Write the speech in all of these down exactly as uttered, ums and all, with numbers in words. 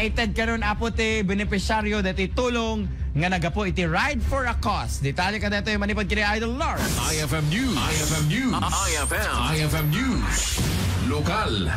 Excited karon, Apo, ti benepisyaryo deti tulong nga naggapu iti Ride for a Cause. Detalye kadaytoy manipud ken Idol Lars. I F M News. I F M News. I F M. I F M News. Lokal.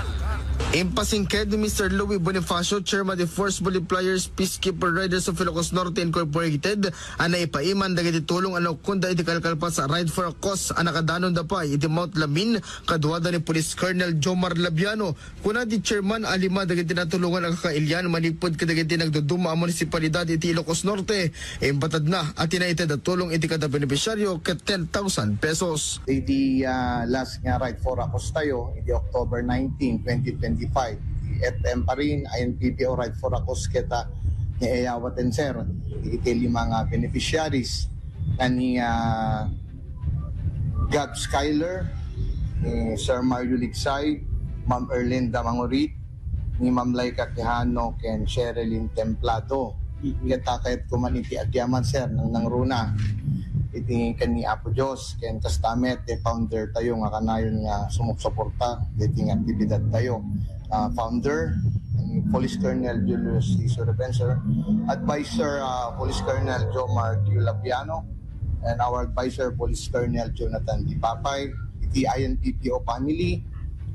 Impasingked ni Mister Louie Bonifacio, chairman ti Force Multipliers Peacekeeper Riders of Ilocos Norte Incorporated, a naipaiman dagiti tulong a naukkonda iti kalkalpas a Ride for a Cause a nakadanonda pay iti Mount Lamin, kaduada ni Police Colonel Jomar Labiano. Kuna ti chairman a lima dagiti natulongan a kakailian manipud kadagiti nagduduma a munisipalidad iti Ilocos Norte. Imbatadna a tinaited a tulong iti kada benepisyaryo ket ten thousand pesos. Iti, ah, last nga Ride for a Cause tayo, iti October nineteen, twenty twenty-five, iti F M pa rin, I N P P O Ride for a Cause ket, ah, ni Eyawaten, sir, iti lima nga beneficiaries nga ni, ah, Gab Skyler, ni Sir Mario Ligsay, Ma'am Erlinda Mangurit, ni Ma'am Laika Quijano, ken Sherilyn Templado. Mhm. Ket kayat ko man iti agyaman, sir, nang nangruna iti ken ni Apo Dios, ken kasta met ti founder tayo nga kanayon nga sumupsuporta iti nga aktibidad tayo. Ah, founder, ni Police Colonel Julius C. Soroben, sir. Advisor, ah, Police Colonel Jomar Q. Lapiano, and our advisor, Police Colonel Jonathan D. Papay, iti I N P P O family,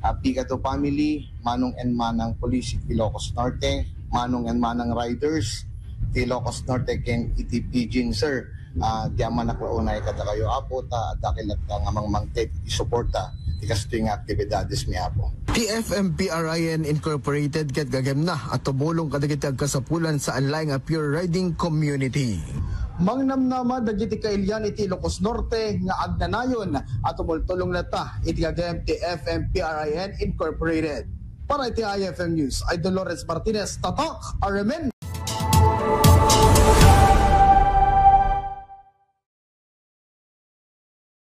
ah, Picado family, Manong and Manang Police iti Ilocos Norte, Manong and Manang Riders iti Ilocos Norte, ken iti P G I N, sir. Ah, ti amanak la unay kadakayo, Apo, ta adda kay latta nga mangmangted iti suporta ti kastoy nga aktibidades mi, Apo. Ti F M P R I N Incorporated ket gagemna a tumulong kadagiti agkasapulan saan laeng a pure riding community. Mangnamnama dagiti kailian iti Ilocos Norte nga agnanayon a tumultulong latta iti gagem ti F M P R I N Incorporated. Para iti I F M News, Idol Lawrence Martinez, Tatak, R M N.